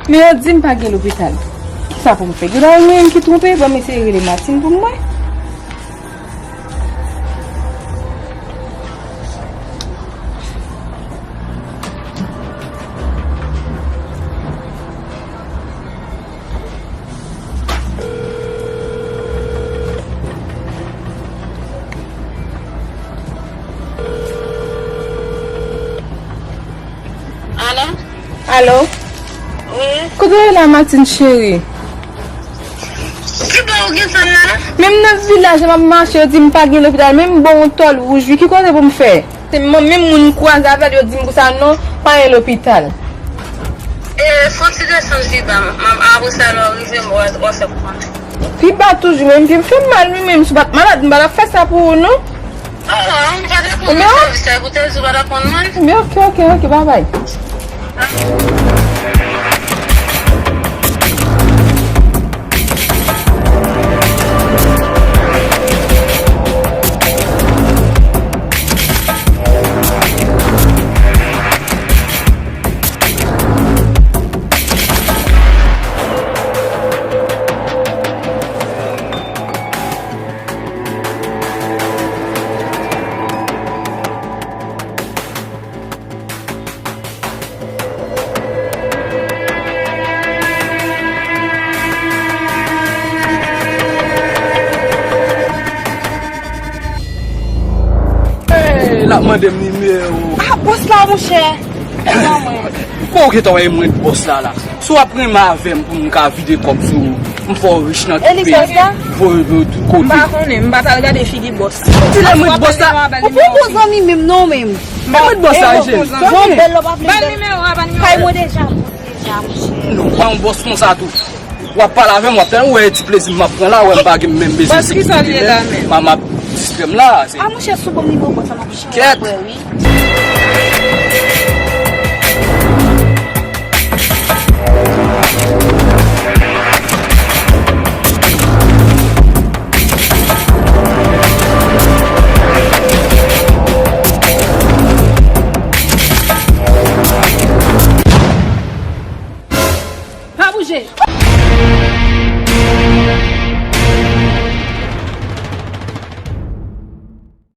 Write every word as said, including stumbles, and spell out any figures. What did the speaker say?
Men yo di m pa gen lopital. Sa pou m fè? Gen bagay mwen menm ki twonpe, ban m eseye rele Martine pou m wè. Alo? Alo? Wi? Kote w ye la, Martine cheri? Ki bò ou gen zòn nan? Menm nan vilaj la, m ap mache, yo di m pa gen lopital, menm m bon yon tòl wouj, wi, ki kote pou m fè? Se mwen menm moun m kwaze avè l, yo di m konsa non, pa gen lopital. E, fon ti desann pi ba, m, m, apre sa, lè w rive, m, w a, w a fè m konnen. Pi ba toujou, menm pye m fè m mal, wi, menm si w pa t malad, m pa t ap fè sa pou ou, non. Oh, m pa t ap konn sèvis la, pou te di w pa t ap konn mwen. Ebyen, ok, ok, ok, babay. Hey, l ap mande m nimewo. Ah, bòs la, monchè. Bon, ou gentan wè mwen bòs la la. Si w ap renmen avè m pou m ka vide kòb sou ou, m fè w rich nan tout peyi. Voye w tout kote. M pa konnen, m pa t al gade figi bòs. Ti lè mwen bòs la. Ou poko zanmi menm non menm. Mwen bòs la, Jeni. Jan bèl lòp ap li bèl. Kay mwen deja, mwen deja, monchè. Non, pa yon bòs konsa tou. W ap pale avè m, w ap tande, ou wè ti plezi m ap pran la, ou wè m pa gen menm bezwen sekirite menm. M ap distrè m la. Ah, monchè, sou bon nivo bòs la, m ap chèche. Kèt.